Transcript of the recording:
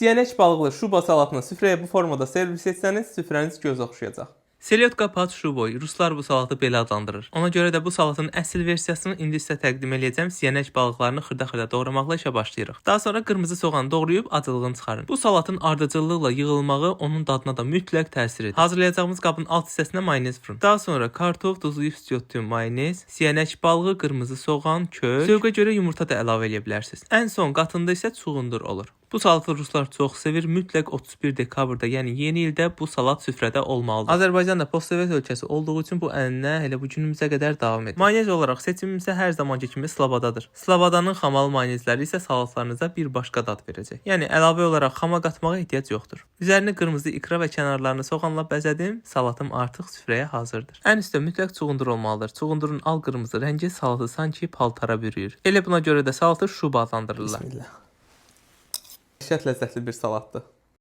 Siyanək balıqlı şuba salatını süfrəyə bu formada servis etsəniz, süfrəniz göz oxşayacaq. Selyotka pod şuboy. Ruslar bu salatı belə adlandırır. Ona görə də bu salatın əsl versiyasını indi sizə təqdim eləyəcəm. Siyanək balıqlarını xırda-xırda doğramaqla işə başlayırıq. Daha sonra qırmızı soğanı doğrayıb acılığını çıxarın. Bu salatın ardıcıllıqla yığılmağı onun dadına da mütləq təsir edir. Hazırlayacağımız qabın alt hissəsinə mayonez vurun. Daha sonra kartof, duzlayıb sütyottüyüm mayonez, siyanək balığı, qırmızı soğan, kök, zövqə görə yumurta da əlavə eləyə bilərsiniz. Ən son qatında isə çuğundur olur. Bu salatı ruslar çox sevir. Mütləq 31 dekabrda, yəni yeni ildə bu salat süfrədə olmalıdır. Azərbaycan da postsovet ölkəsi olduğu üçün bu ənənə elə bu günümüzə qədər davam edir. Mayonez olaraq seçimim isə hər zamanki kimi Slabadadır. Slabadanın xamalı mayonezləri isə salatlarınıza bir başqa dad verəcək. Yəni əlavə olaraq xama qatmağa ehtiyac yoxdur. Üzərini qırmızı ikra və kənarlarını soğanla bəzədim. Salatım artıq süfrəyə hazırdır. Ən üstə mütləq çuğundur olmalıdır. Çuğundurun al qırmızı rəngi salatı sanki paltara bürüyür. Elə buna görə də salatı şuba adlandırırlar. Bismillah. Dəhşət ləzzətli bir salatdır.